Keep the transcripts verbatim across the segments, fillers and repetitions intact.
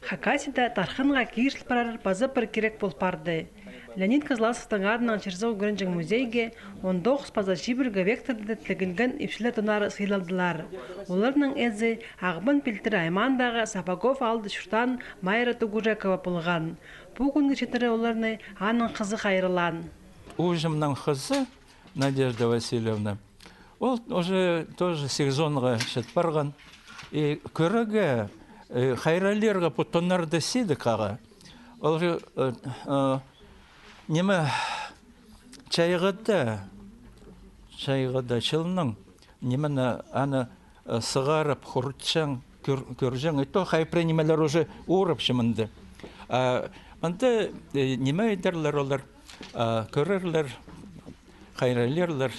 Хакасияда тархынға киріл парар паза пір кирек пол парды. Леонид Кызласовтың адынаң чир-суғ ӱгренҷең музейге он тоғыс паза чибіргі векторда тігілген ипчілер тоннары сыйлалдылар. Оларның ээзі Ағбан пилтірі аймаандағы Сапогов аалда чуртаан Майра Тугужекова полған. Пу кӱнге читіре оларны аның хызы хайраллаан. Ууҷамның хызы Надежда Васильевна, ол уже тоже сигізонға чит парған. И кӧрерге, э, хайраллирға пу тоннарды сидік ағаа. Ол же, э, э, ниме, чайғыда, чайғыда чылның, нимені, аны, э, сығарып, хурчаң, кӧр-, кӧрҷең. И то хай пірее нимелер уже уурапча мында. А мында, э, ниме идерлер олар, а, кӧрерлер, хайраллирлар.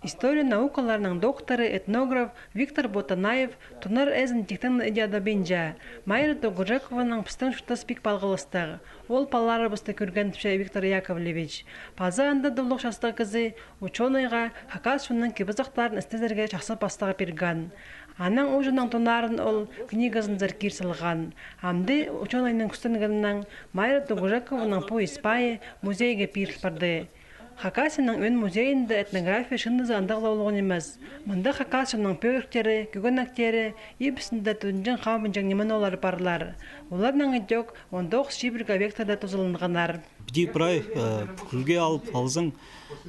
История наукаларының докторы, этнограф Виктор Ботанаев тоннар ээзін тиктең иди адабинча. Майра Тугужекованың пістің чуртас пик палғалыстығ. Ол палаларыбысты кӧрген, тіпче Виктор Яковлевич. Паза андада улуғ частығ кізі учёнайға хакас чонның кип-азахтарын істезерге чахсы пастығ пирген. Аның ууҷамның тоннарын ол книгазынзар кир салған. Амды учёнайның кӱстенгенінең Майра Тугужекованың пу ис-пайы музейге пиріл парды. Хакасияның ӧӧн музейінде этнография чыындызы андағ ла улуғ нимес. Мында хакас чонның пӧріктері, кӧгенектері, ибісінде тудынҷаң-хабынҷаң ниме-нолар парлар. Оларның идӧк он тоғыс чибіргі векторда тузаланғаннар. Піди прай, э, пӱкӱлге алып алзаң,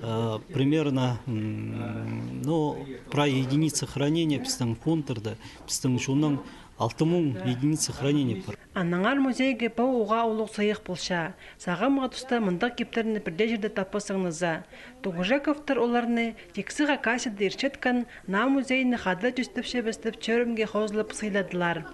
э, примерно, м, ну, прай единица хранения пістің фондтарда, пістің чонның алты муң единица хранения пар. Аннаңар музейге пу уғаа улуғ сыйых полча. Сағамғы туста мындағ киптерні пірдее чирде таппассың на за. Тугужековтар оларны тиксі Хакасияда иртчеткен наа музейні хада тӧстепчебіс тіп чӧрімге хозылып сыйладылар.